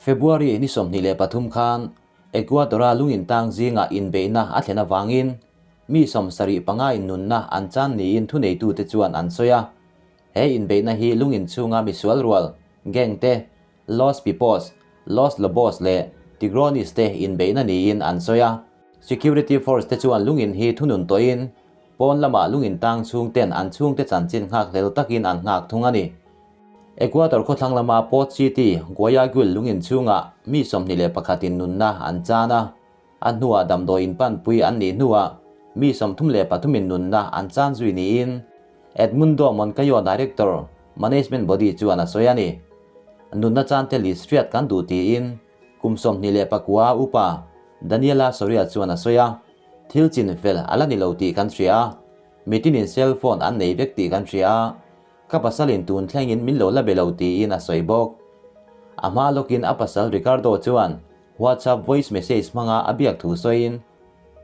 February ni 23 khan Ecuador-a lungintang zingah inbeihna a thlen avangin mi 75 in nunna an chan niin thuneitute chuan an sawi a. He inbeihna hi lungin chhunga misual rual, gang te, Los Pipos, Los Lobos leh Tigrones te inbeihna niin an sawi a. Security force te chuan lungin hi thunun tawhin pawn lamah lungin tang chhungten an chhungte chanchin nghakhlel takin an nghak thung a ni. Ecuador khawthlang lama Port City, Guayaquil lungin chhungah mi 21 in nunna an chan a, a hnuah damdawi inpanpui an nih hnuah mi 33 in nunna an chan zui niin Edmundo Moncayo Director, Management Body chuan a sawi a ni. Nunna chan te list hriat kan duh tiin kum 29 upa Daniela Soria chuan a sawi a, thil chin fel a la ni lo tih kan hria a, mitinin cell phone an nei vek tih kan hria a, ka pasalin tun thlengin min lo la be lo tiin a sawi bawk. A hma lawkin a pasal Ricardo chuan WhatsApp voice message hmanga a biak thu sawiin,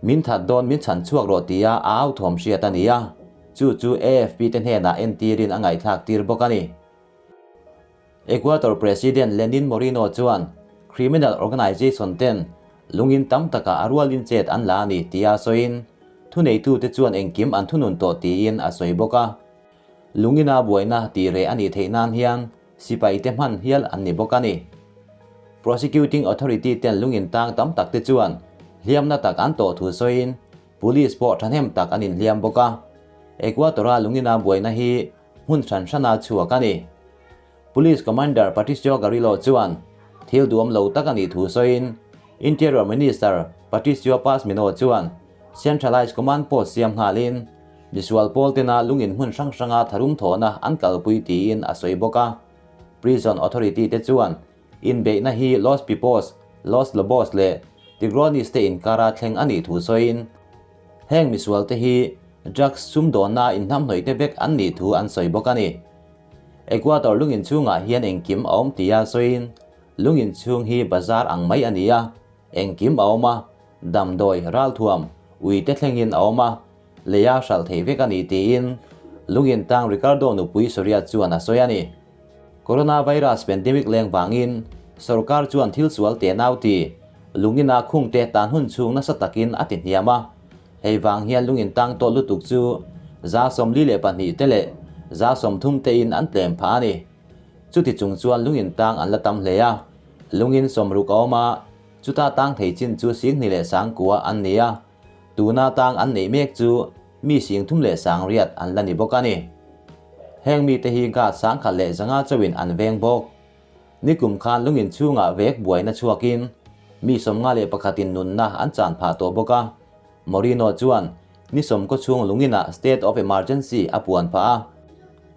Min that dawn min chhan chhuak rawh tia a au thawm hriat a ni a, chu chu AFP te hnenah entirin a ngaihthlak tir bawk a ni. Ecuador President Lenin Moreno chuan criminal organization ten lungin tam takah a rualin chet an la a ni tia sawiin, thuneitute chuan engkim an thunun tawh tiin a sawi bawk a. Lungina buaina tih reh a nih theih nan hian sipai te hman hial an ni bawk a ni. Prosecuting Authority ten lungin tang tam tak te chuan hliamna tak an tawh thu sawiin Police pawh thahnem tak an inhliam bawk a. Ecuador-a lungina buaina hi hmun hran hrana chhuak a ni. Police Commander Patricio Carrillo chuan thil duam lo tak a nih thu sawiin Interior Minister Patricio Pazmino chuan Centralized Command Post siam nghalin misual pawl tena lungin hmun hrang hranga tharum thawhna an kalpui tiin a sawi bawk a. Prison Authority te chuan inbeihna hi Los Pipos, Los Lobos leh Tigrones te inkara thleng a nih thu sawiin heng misual te hi drugs sumdawnna inhnamhnawih te vek an nih thu an sawi bawk a ni. Ecuador lungin chhungah hian engkim a awm tia sawiin lungin chhung hi bazar ang mai a ni a, engkim a awm a, damdawi, ralthuam, ui te thlengin a awm a, leia hralh theih vek a ni tiin lungin tang Ricardo nupui Soria chuan a sawi a ni. Coronavirus pandemic leng vangin sorkar chuan thil sual te nau ti lungina khung te tan hun chhung nasa takin a ti hniam a, hei vang hian lungin tang tawh lutuk chu 42 te leh 30 tein an tlem phah a ni. Chuti chung chuan lungin tang an la tam hle a, lungin 60 a awm a, chuta tang thei chin chu 10,009 an ni a, tuna tang an neih mek chu mi 38,000 an la ni bawk a ni. Heng mi te hi gas 1,500 chauhin an veng bawk. Nikum khan lungin chhungah vek buaina chhuakin mi 51 in nunna an chan phah tawh bawk a. Moreno chuan ni 90 chhung lungina state of emergency a puan phah a.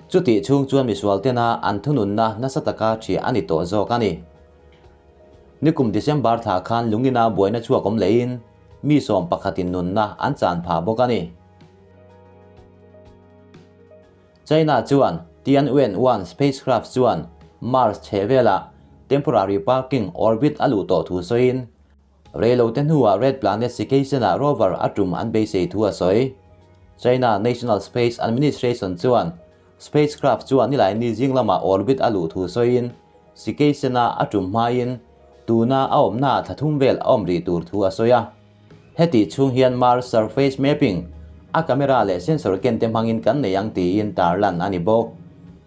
Chuti chhung chuan misual tena an thununna nasa taka thia a ni tawh zawk a ni. Nikum December thla khan lungina buaina chhuak awm leiin mi 11 in nunna an chan phah bawk a ni. China chuan Tianwen-1 spacecraft chuan Mars chhehvelah temporary parking orbit a luh tawh thu sawiin reilo te hnuah Red Planet Sikation-ah rover a tum an beisei thu a sawi. China National Space Administration chuan spacecraft chuan nilai ni zing lamah orbit a luh thu sawiin Sikation-a a tum hmain tuna a awmnaah thla thum vel a awm rih tur thu a sawi a. Heti chhung hian Mars surface mapping a camera leh sensor ken te hmangin kan nei ang tiin tarlan a ni bawk.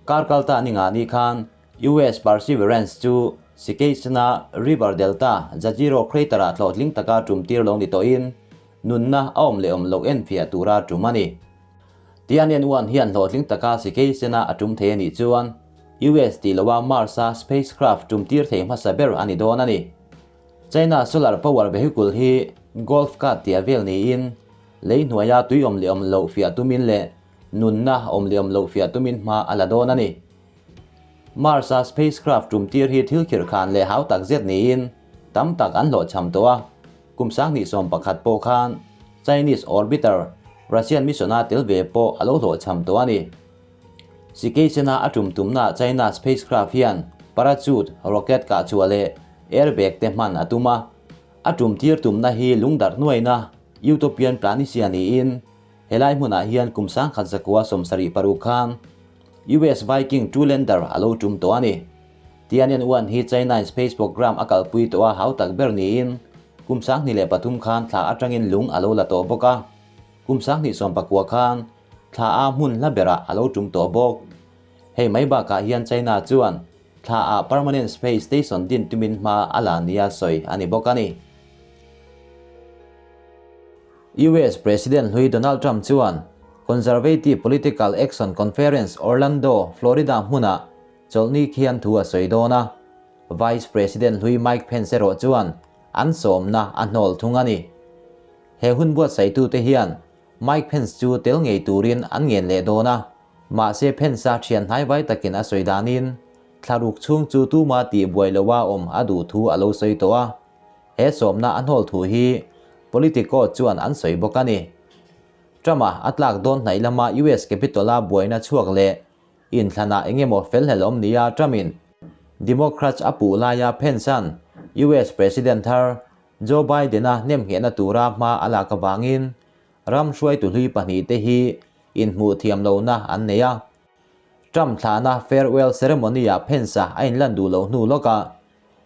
Kar kalta ni nga ni khan US Perseverance chu Sikation-a River Delta Jezero crater-ah hlawhtling taka tum tir lo ni tawhin nunna a awm leh awm loh en fiah tura tum a ni. Tianwen-1 hian hlawhtling taka Sikation-a a tum thei a nih chuan US tih loa Mars-a spacecraft tum tir thei hmasa ber a ni dawn a ni. China solar power vehicle hi golf cart tia vel niin lei hnuaia tui awm leh awm loh fiah tumin leh nunna awm leh awm loh fiah tumin hma a la dawn a ni. Mars-a spacecraft tum tir hi thil khirh khan leh hau tak zet niin tam tak an hlawhchham tawh a, kum 2011 pawh khan Chinese orbiter Russian mission-a tel ve pawh a lo hlawhchham tawh a ni. Sikation-a a tum tumna China spacecraft hian parachute, rocket kah chhuah leh airbag te hman a tum a. A tum tir tumna hi lungdarh hnuaina Utopian Planitia niin helai hmunah hian kum 1976 khan US Viking 2 lander a lo tum tawh a ni. Tianyan-1 hi China-in space programme a kalpui tawh a hautak ber niin kum 2003 khan thla atangin lung a lo la tawh bawk a, kum 2019 khan thla a hmun hla berah a lo tum tawh bawk. Hei mai bakah hian China chuan thla ah permanent space station din tumin hma a la nia sawi a ni bawk a ni. US President hlui Donald Trump chuan Conservative Political Action Conference Orlando, Florida hmunah chawlhni khian thu a sawi dawn a, Vice President hlui Mike Pence erawh chuan an sawmna a hnawl thung a ni. He hun buatsaitute hian Mike Pence chu tel ngei turin an ngen leh dawn a, mahse Pence-a thian hnaivai takin a sawi danin thlaruk chhung chu tuma tih buai loha awm a duh thu a lo sawi tawh a. He sawmna a hnawl thu hi Politico chuan an sawi bawk a ni. Trump-a a tlak dawn hnaih lama US Capitol-a buaina chhuak leh inthlanah eng emaw felhlel awm nia Trump-in Democrats a puh laia Pence-a'n US President thar Joe Biden-a nemnghehna tura hma a lak avangin ram hruaitu hlui pahnihte hi inhmuh thiam lohna an nei a. Trump thlahna farewell ceremony-ah Pence-a a inlan duh loh hnu lawkah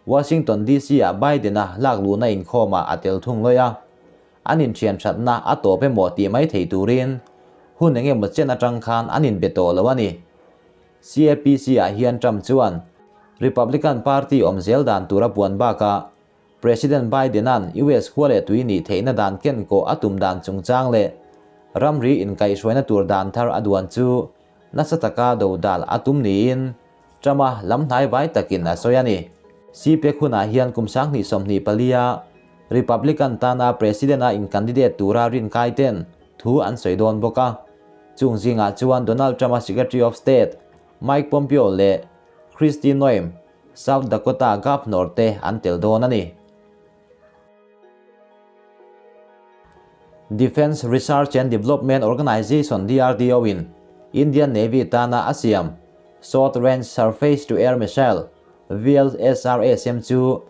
Washington DC-ah Biden-a lak luhna inkhawmah a tel thung lawih a, an inthian thatna a tawp emaw tih mai thei turin hun eng emaw chen atang khan an inbe tawh lo a ni. CAPC-ah hian Trump chuan Republican Party awm zel dan tur a puan bakah President Biden-a'n US khua leh tui nih theihna dan ken kawh a tum dan chungchang leh ramri inkaihhruaina tur dan thar a duan chu nasa taka dodal a tum niin Trump-a lam hnai vai takin a sawi a ni. CPAC hunah hian kum 2024-a Republican tana President-a in-candidate tura rinkai ten thu an sawi dawn bawk a. Chung zingah chuan Donald Trump-a Secretary of State Mike Pompeo leh Kristi Noem, South Dakota Governor te an tel dawn a ni. Defence Research and Development Organisation, DRDO, in Indian Navy tana a siam Short Range Surface to Air Missile, VLSRASM, chu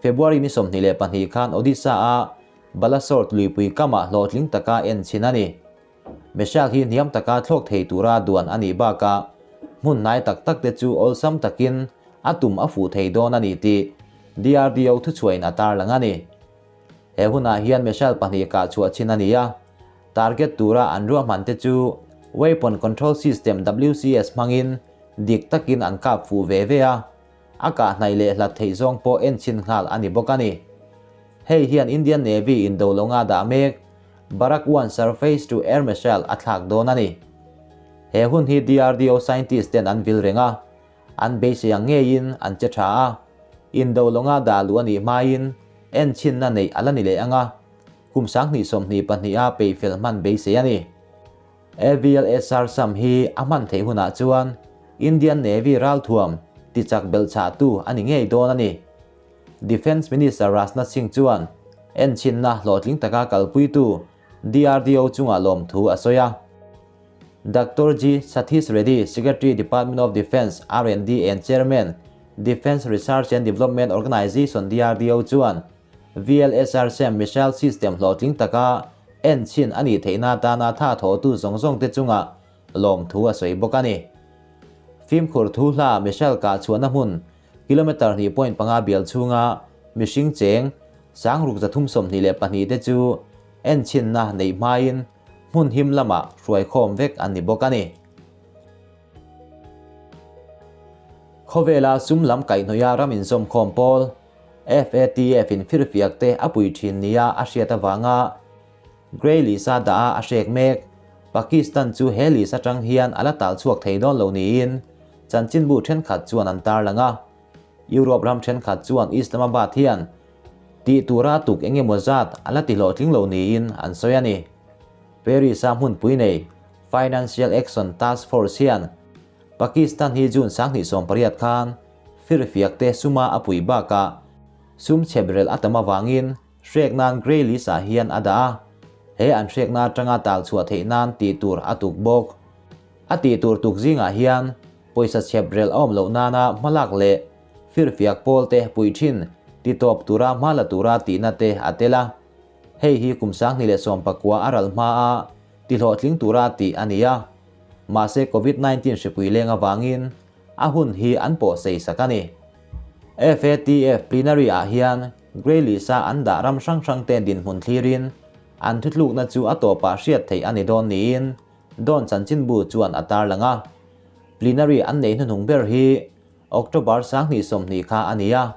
February ni 22 khan Odisha-a Balasore luipui kamah hlawhtling taka en chhin a ni. Missile hi hniam taka thlawk thei tura duan a nih bakah hmun hnai tak tak te chu awlsam takin a tum a fuh thei dawn a ni tih DRDO thuchhuahin a tarlang a ni. He hunah hian missile pahnih kah chhuah chin a ni a, target tura an ruahman te chu Weapon Control System, WCS, hmangin dik takin an kap fuh ve ve a, a kah hnaih leh hlat theih zawng pawh en chhin nghal a ni bawk a ni. Hei hian Indian Navy in do lawnga dah mek Barak One Surface to Air Missile a thlak dawn a ni. He hun hi DRDO scientist ten an vil reng a, an beisei ang ngeiin an che tha a, indo lawnga dah luh a nih hmain en chhinna neih a la ni leh ang a, kum 2022 a peihfel hman beisei a ni. AVLSR sam hi a hman theih hunah chuan Indian Navy ralthuam tichak belhchhahtu a ni ngei dawn a ni. Defence Minister Rajnath Singh chuan enchhinna hlawhtling taka kalpuitu DRDO chungah lawmthu a sawi a. Doctor G. Sathish Reddy, Secretary Department of Defence R&D and Chairman, Defence Research and Development Organisation, DRDO, chuan VLSR sem missile system hlawhtling taka enchhin a nih theihna atana tha thawhtu zawng zawngte chungah lawmthu a sawi bawk a ni. Fimkhur thu hla missile kah chhuahna hmun Kilometre hnih point panga bial chhunga mihring cheng 6322 te chu enchhinna neih hmain hmun him lamah hruaikhawm vek an ni bawk a ni. Khawvela sum lam kaihhnawih ram inzawmkhawm pawl FATF in firfiak te a pui thin nia a hriat avanga Grey List-a dah a a hrek mek. Pakistan chu he list atang hian a la tal chhuak thei dawn lo niin chanchinbu thenkhat chuan an tarlang a. Europe ram thenkhat chuan Islamabad hian tih tura tuk eng emaw zat a la ti hlawhtling lo niin an sawi a ni. Paris-a hmunpui nei Financial Action Task Force hian Pakistan hi June 2018 khan firfiak te suma a pui bakah sum chheprelh a tam avangin Hrek nan Grey List ah hian a dah a, he an hrekna atanga tal chhuah theih nan tih tur a tuk bawk. A tih tur tuk zingah hian pawisa chhep rel a awm loh nana hmalak leh firfiak pawl te pui thin ti tawp tura hma la tura tihna te a tel a. Hei hi kum 2019 a ral hma a ti hlawhtling tura tih a ni a. Mahse Covid 19 hripui leng avangin a hun hi an pawh sei sak a ni. FATF plenary-ah hian Grey List-a an dah ram hrang hrangte dinhmun thlirin an thutlukna chu a tawpah hriat theih a ni dawn niin Dawn chanchinbu chuan a tarlang a. Plenary an nei hnuhnung ber hi October 2020 kha a ni a.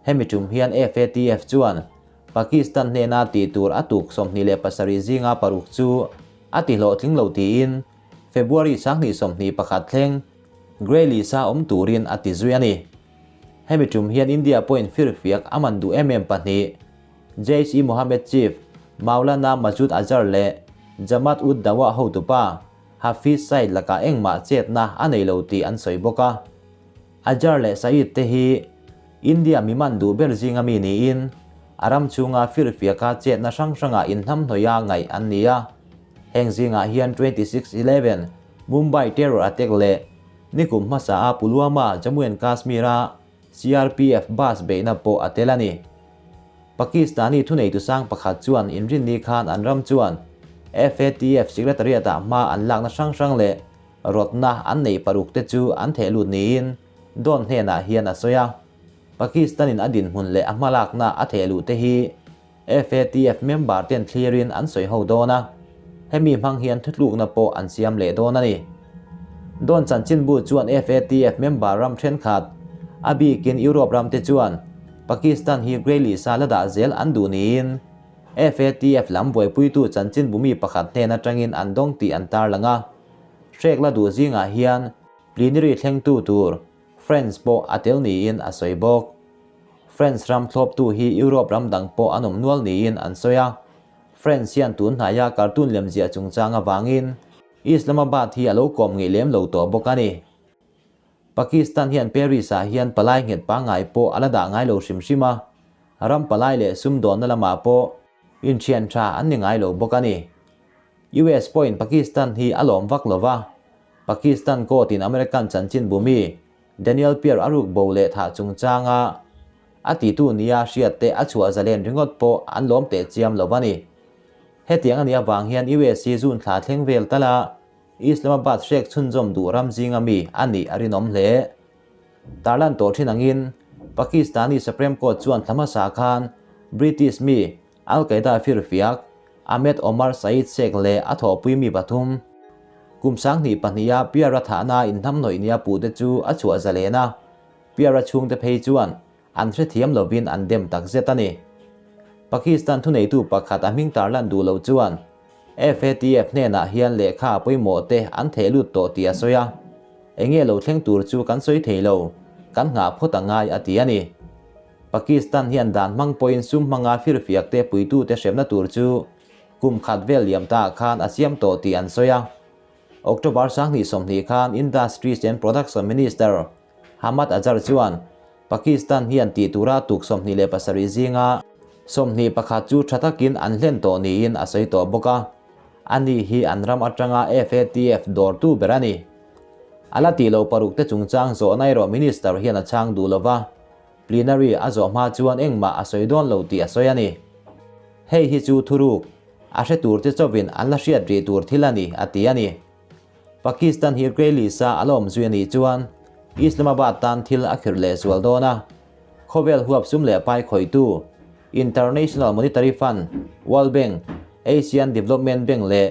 Hemi tum hian FATF chuan Pakistan hnena tih tur a tuk 27 zinga paruk chu a tihlawhtling lo tiin February 2021 thleng Grey List-a awm turin a ti zui a ni. Hemi tum hian India pawhin firfiak a man duh em em pahnih, Jaish-e-Mohammed chief Maulana Masood Azhar leh Jamaat-ud-Dawah hotupa Hafiz Saeed lakah engmah chetna a nei lo tih an sawi bawk a. Azhar leh Saeed te hi India mi man duh ber zinga mi niin a ram chhunga firfiaka chetna hrang hrangah inhnamhnawih a ngaih an ni a. Heng zingah hian 26/11 Mumbai terror attack leh nikum hmasa a Pulwama, Jammu and Kashmir a CRPF bus beihna pawh a tel a ni. Pakistani thuneitu sang pakhat chuan inrinni khan an ram chuan FATF Secretariat ah hma an lakna hrang hrang leh rawtna an neih paruk te chu an theh lut niin Dawn hnenah hian a sawi a. Pakistan in a dinhmun leh a hmalakna a theh luh te hi FATF member ten thlirin an sawi ho dawn a, hemi hmang hian thutlukna pawh an siam leh dawn a ni. Dawn chanchinbu chuan FATF member ram thenkhat, a bikin Europe ram te chuan Pakistan hi Grey List-a la dah zel an duh niin FATF lam buaipuitu chanchinbu mi pakhat hnen atangin an dawng tih an tarlang a. Hrek la duh zingah hian plenary thlengtu tur France pawh a tel niin a sawi bawk. France ram thlawptu hi Europe ram dang pawh an awm nual niin an sawi a. France hian tun hnaia cartoon lemziah chungchang avangin Islamabad hi a lo kawm ngei lem lo tawh bawk a ni. Pakistan hian Paris-ah hian palai nghet pangngai pawh a la dah ngai lo hrim hrim a, ram palai leh sumdawnna lamah pawh inthian tha an ni ngai lo bawk a ni. US pawhin Pakistan hi a lawm vak lo va, Pakistan court-in American chanchinbu mi Daniel Pearl a ruk bo leh thah chungchanga a titu nia hriat te a chhuah zalen ringawt pawh an lawm teh chiam lo a ni. Hetiang a nih avang hian US hi June thla thleng vel tala Islamabad hrek chhunzawm duh ram zinga mi a nih a rinawm hle. Tarlan tawh thin angin Pakistani Supreme Court chuan thla hmasa khan British mi Al-Qaeda firfiak Ahmed Omar Saeed Sheikh leh a thawhpui mi pathum, kum 2002-a Piara thahna inhnamhnawih nia puhte chu a chhuah zalen a, Piara chhungte phei chuan an hrethiam lovin an dem takzet a ni. Pakistan thuneitu pakhat a hming tarlan duh loh chuan FATF hnenah hian lehkha pawimawh te an theh lut tawh tih a sawi a, Enge lo thleng tur chu kan sawi thei lo, kan nghah phawt a ngai a ti a ni. Pakistan hian dan hmang pawhin sum hmanga firfiak te puitute hremna tur chu kum khat vel liam ta khan a siam tawh tih an sawi a. October 2020 khan Industries and Production Minister Hammad Azhar chuan Pakistan hian tih tura tuk 27 zinga 21 chu tha takin an hlen tawh niin a sawi tawh bawk a. Ani hi an ram atanga FATF dawrtu ber a ni. A la tih lo paruk te chungchang zawhna erawh Minister hian a chhang duh lova. Plenary a zawh hma chuan engmah a sawi dawn lo tih a sawi a ni. Hei hi chu thuruk, a hre tur te chauhin an la hriat rih tur thil a ni, a ti a ni. Pakistan hi Grey List-a a la awm zui a nih chuan Islamabad tan thil a khirh leh zual dawn a. Khawvel huap sum leh pai khawihtu International Monetary Fund, World Bank, Asian Development Bank leh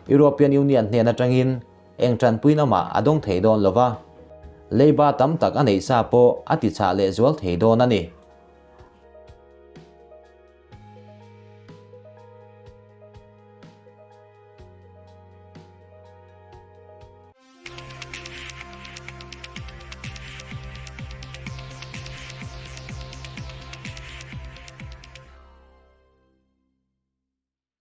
European Union hnen atangin Eng tanpuina mah a dawng thei dawn lo va, leiba tam tak a neih sa pawh a ti chhah leh zual thei dawn a ni.